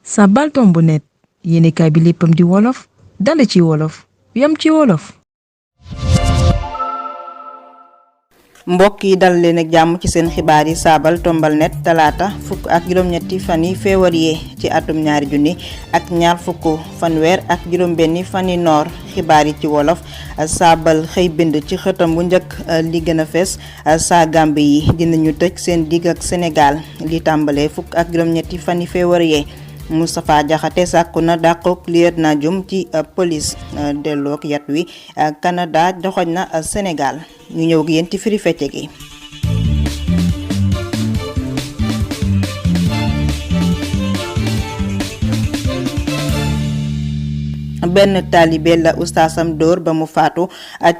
Saabal Tombu Net yéenekaay bi léppam di wolof dale ci wolof yam ci wolof. mbokk yi dal leen ak jàmm ci seen xibaar yi saabal tombal net talaata fukk ak juróom-ñetti fani février ci atum 2020 ak ñaar fukk fanweer ak juróom-benni fani noor xibaar yi ci wolof saabal xëy bind ci xëtam bu njëkk li gën a fees saa Gàmbi yi dinañu tëj seen digg ak Sénégal li tàmbalee fukk ak juróom-ñetti fani février. Moustapha Diakhaté sàkku na dàqook lieutenant Dioum ci police dellook yat wi Canada joxoñ na Sénégal ñu ñëw ak yéen ci firi fecce gi. benn taalibe la ustaasam dóor ba mu faatu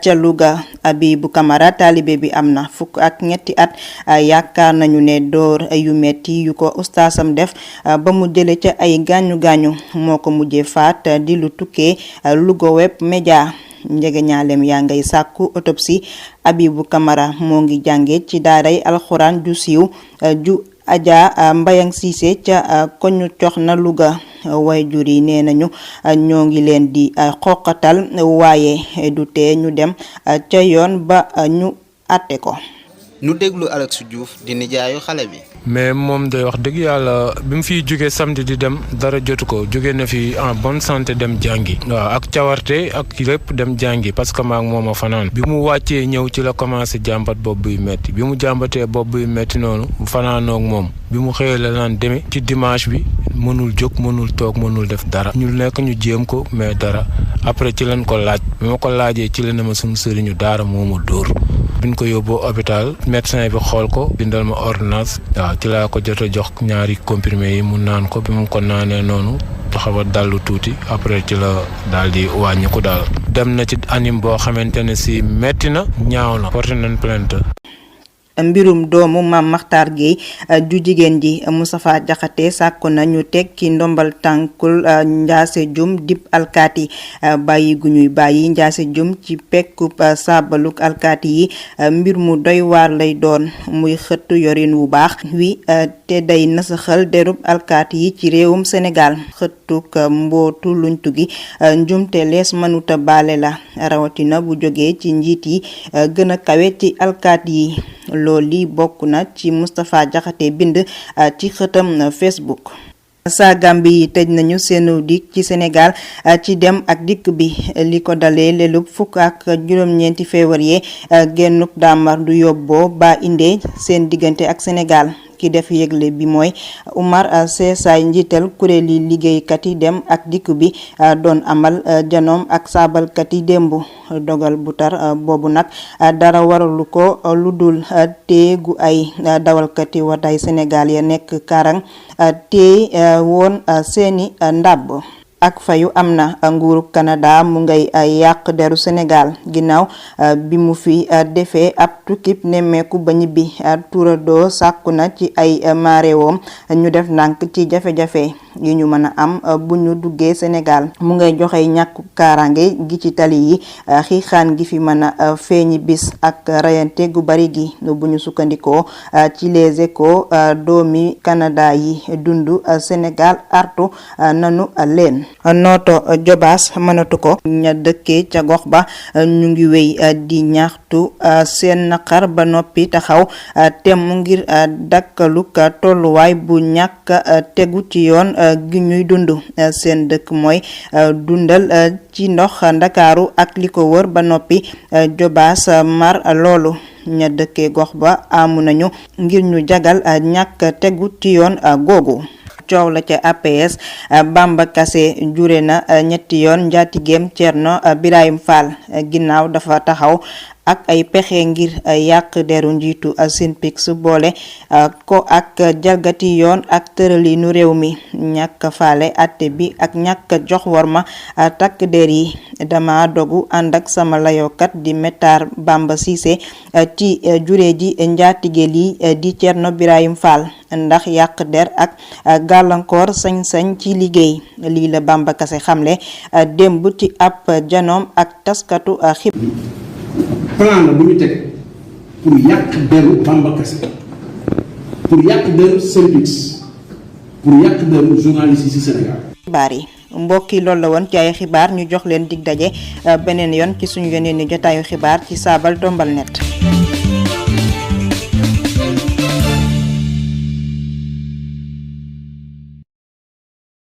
ca Louga Abibou Camara taalibe bi am na fukk ak ñetti at yaakaar nañu ne dóor yu metti yu ko ustaasam def ba mu jële ca ay gaañu-gaañu moo ko mujjee faat di lu tukkee Louga Web Média njege ñaaleem yaa ngay sàkku autopsie Abibou Camara moo ngi jànge ci daaray alxuraan ju siiw ju Adja Mbayang Cissé ca koñu cox na Louga waajur yi nee nañu ñoo ngi leen di xoqatal waaye du tee ñu dem ca yoon ba ñu àtte ko. nu déglu Alex Diouf di nijaayu xale bi. mais moom day wax dëgg yàlla bi mu fiy jógee samedi di dem dara jotu ko jóge na fi en bonne santé dem jàngi. waaw ak cawarte ak lépp dem jàngi parce que maak moom a fanaan. bi mu wàccee ñëw ci la commencé jàmbat bopp buy metti bi mu jàmbatee bopp buy metti noonu fanaanoog moom bi mu xëyee la naan demee ci dimanche bi mënul jóg mënul toog mënul def dara. ñu nekk ñu jéem ko mais dara après ci lañ ko laaj bi ma ko laajee ci la ne ma suñu sëriñu daara moo ma dóor. biñ ko yóbboo hôpital médecin bi xool ko bindal ma ordonnance waaw ci laa ko jot a jox ñaari comprimé yi mu naan ko bi mu ko naanee noonu taxaw a dallu tuuti après ci la daal di wàññi ko daal. dem na ci anim boo xamante ne si metti na ñaaw na porté nañ plainte. mbirum doomu Mame Makhtar Gueye ju jigéen ji Moustapha Diakhaté sàkku na ñu teg ci ndombal tànkul Ndiassé Dioum dib alkaati bàyyi gu ñuy bàyyi Ndiassé Dioum ci pekkub saabaluk alkaati yi mbir mu doy waar lay doon muy xëtt yorin wu baax wi te day nasaxal derub alkaati yi ci réewum Sénégal xëttuk mbootu luñ tugi njumte lees mënuta baale la rawatina bu jógee ci njiit yi gën a kawe ci alkaati yi loolu bokk na ci Moustapha Diakhaté bind ci xëtam Facebook. saa Gàmbi yi tëj nañu seenu dik ci Sénégal ci dem ak dikk bi li ko dalee lelub fukk ak juróom-ñeenti février génnuk daamar du yóbboo ba indee seen diggante ak Sénégal. ki def yëgle bi mooy Oumar Sessaay njiital kuréeli liggéeykat yi dem ak dikk bi doon amal janoom ak saabalkat yi démb dogal bu tar boobu nag dara waralu ko lu dul téegu ay dawalkat yi wataay Sénégal ya nekk Karang téye woon seeni ndàbb ak fayu am na nguuru Canada mu ngay yàq deru Sénégal ginnaaw bi mu fi defee ab tukkib nemmeeku ba ñibbi Trudeau sàkku na ci ay maareewoom ñu def ndànk ci jafe-jafe yi ñu mën a am bu ñu duggee Sénégal mu ngay joxe ñàkku kaaraange gi ci tali yi xiixaan gi fi mën a feeñi bis ak rayante gu bari gi bu ñu sukkandikoo ci Les Échos doomi Canada yi dundu Sénégal artu nanu leen nooto jobaas mënatu ko ña dëkkee ca gox ba ñu ngi wéy di ñaxtu seen naqar ba noppi taxaw tem ngir dakkaluk tolluwaay bu ñàkk tegu ci yoon gi ñuy dund seen dëkk mooy dundal ci ndox Ndakaaru ak li ko wër ba noppi jobaas mar loolu ña dëkkee gox ba amu nañu ngir ñu jagal ñàkk tegu ci yoon googu. coow la ca APS Bamba Kassé jure na ñetti yoon njaatigéem Thierno Birahim Fall ginnaaw dafa taxaw ak ay pexe ngir yàq deru njiitu SYNPICS boole ko ak jalgati yoon ak tëralinu réew mi ñàkk faale atte bi ak ñàkk jox worma takk der yi dama dogu ànd ak sama layokat di Matar Bamba Cissé ci jure ji njaatige lii di Thierno Birahim Fall ndax yàq der ak gàllankoor sañ-sañ ci liggéey lii la Bamba Kassé xamle démb ci ab janoom ak taskatu plan la bu ñu teg pour yàq deru Bamba Kassé pour yàq deru SYNPICS pour yàq deru journaliste yi ci Sénégal. xibaar yi mbokk yi loolu la woon ci ay xibaar ñu jox leen dig daje beneen yoon ci suñu yeneen ni jotaayu xibaar ci Saabal Tombal Net.